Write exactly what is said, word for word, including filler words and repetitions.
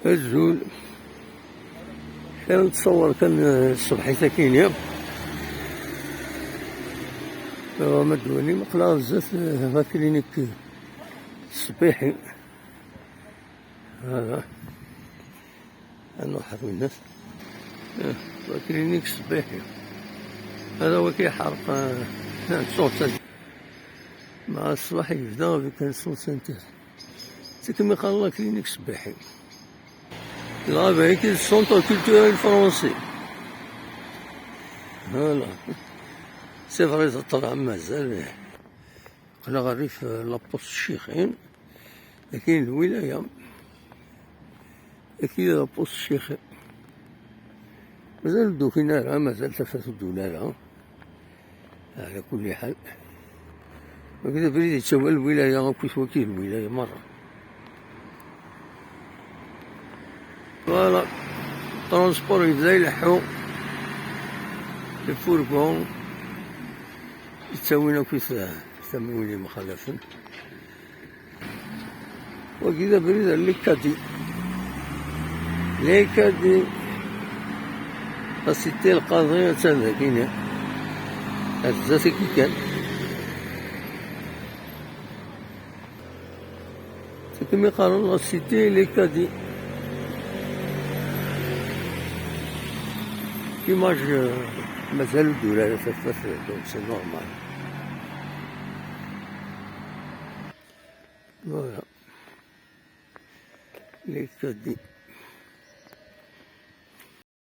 Azul. Kan ntsawar kan, eh, ṣṣbeḥ-it akkin. Iwa ma d-twalim, aql-aɣ zdat, eh, la clinique, eh, ṣṣbeḥi. Hada. Ad nruḥ ar winnas. Eh, la clinique ṣṣbeḥi. Hada waki iḥerq, eh, ṣṣut. Mɛa ṣṣbeḥ yebda avec un centre. Tiki mi qqaren la clinique ṣṣbeḥi. Dɣa bɛid le centre culturel français. Voilà. C'est vrai, teṭṭerɛem mazal. Aql-aɣ rrif, eh, la poste Ccixin. Akin lwilaya. Akin la poste Ccixin. Mazal ur d-ukin ara, mazal tafat ur d-uli ara. Ɛla kulli ḥal. Wagi d abrid yettawi lwilaya, akkit wagi lwilaya merra. Voilà. Transport yebda ileḥḥu. Ifurgu yettawin akkit tamiwin yemxalafen. Wagi d abrid n Likadi. Likadi. La cité Lqaḍi attan dagini. Ar zdat-agi kan. Tiki mi qqaren la cité Likadi. L'image, euh, mazal ur d-uli ara tafat, donc c'est normal. Voilà. Likadi.